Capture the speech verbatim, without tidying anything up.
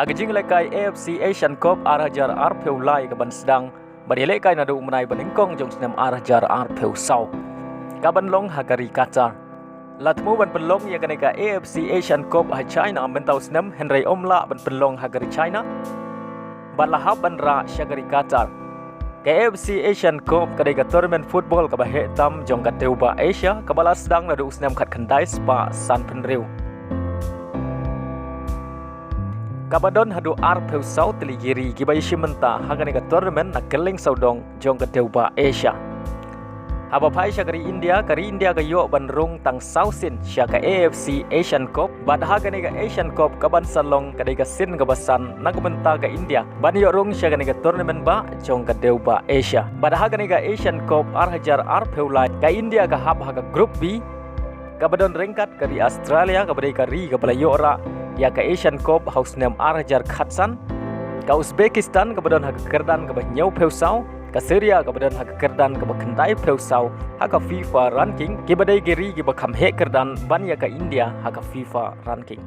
Ha ka jinglehkai A F C Asian Cup ar hajar arphew lai ka ban sdang bad ïalehkai naduh u bnai ba nyngkong jong u snem ar hajar arphew saw, ka ban long ha ka ri Qatar. La thmu ban pynlong ïa kane ka A F C Asian Cup ha China mynta u snem, hynrei ym lah ban pynlong ha ka ri China bad la hap ban rah sha ka ri Qatar. Ka A F C Asian Cup ka dei ka tournament football kaba heh tam jong ka dewbah Asia, kaba la sdang naduh u snem khatkhyndai spah sanphew hynriew, kaba don haduh arphew saw tylli ki ri kiba ïashim bynta ha kane ka tournament na kylleng sawdong jong ka dewbah Asia. Haba phai sha ka ri India, ka ri India ka ïoh ban rung tang saw sien sha ka A F C Asian Cup, bad ha kane ka Asian Cup ka ban sa long ka dei ka sien kaba san na ka bynta ka India ban ïoh rung sha kane ka tournament bah jong ka dewbah Asia. Bad ha kane ka Asian Cup ar hajar arphew lai, ka India ka hap ha ka Group B, kaba don ryngkat ka ri Australia, kaba dei ka ri kaba la ïoh rah ïa ka Asian Cup ha u snem ar hajar khatsan, ka Uzbekistan kaba don ha ka kyrdan kaba hynñiewphew saw, ka Serbia kaba don ha ka kyrdan kaba khyndaiphew saw ha ka FIFA ranking, kiba dei ki ri kiba kham heh kyrdan ban ïa ka India ha ka FIFA ranking.